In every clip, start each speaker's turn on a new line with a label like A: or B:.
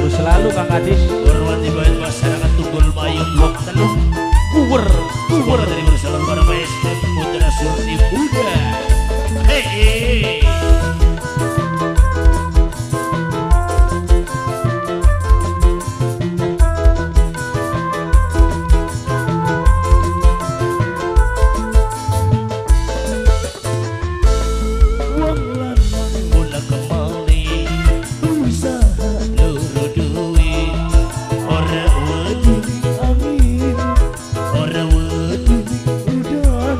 A: terhibur selalu, Kang Kadis.
B: Hormati banget masyarakat Tunggul Mayung Wong Telu.
A: Kuwer,
B: Kuwer
A: kuwer.
B: Dari bersama para maestro Putra Surti Muda. Hei, hey. Wong lanang mula kemali, usaha loro duwe, ora wedi angin, ora wedi udan,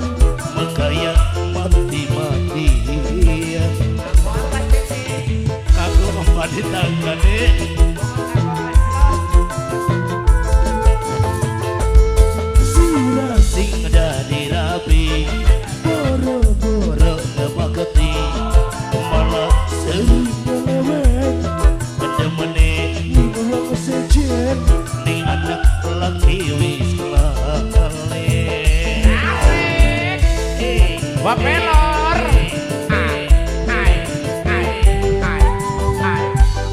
B: makaya mati-matian. Kanggo kembali tanggane. Sira sing dadi rabi, boro-boro ngebakti, malah sering nyeleweng, demene wong sejen, ning anak laki wis lali.
A: Wapelor. Ai, ai, ai, ai, ai,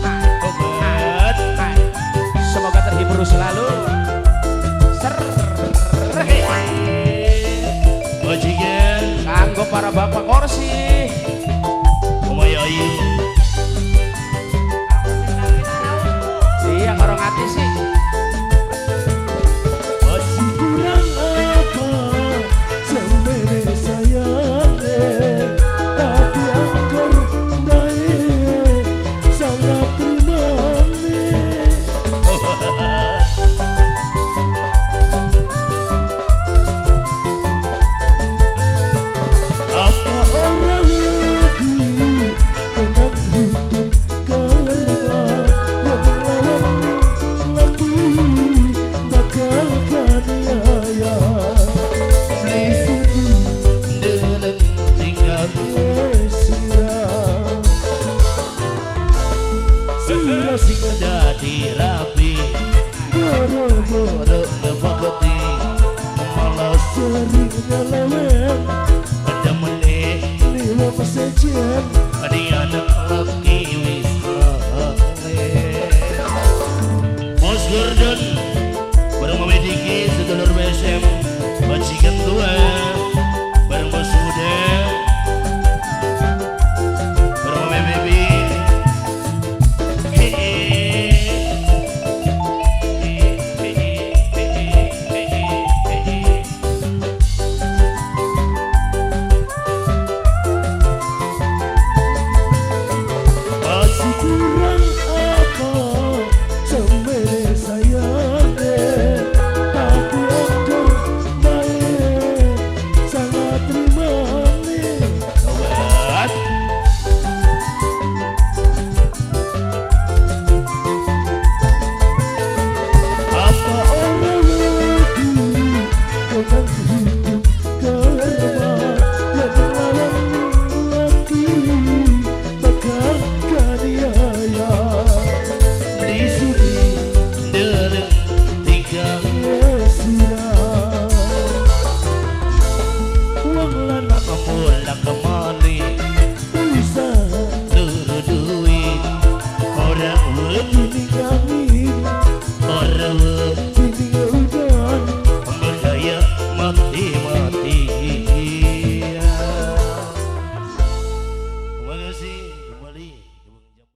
A: ai,
B: Obat.
A: Ai. Semoga terhibur selalu. Ser.
B: Bajingan.
A: Kanggo para bapak kursi.
B: Omae ayu.
A: Iya, karo ngati sih.
B: Masih kurang apa semene sayange, tapi angker bae sangat trimane. Apa ora wedi kena hukum karma, wong lawan laki bakal kaniaya. Beli deleng tinggal sira, sira sing dadi rabi.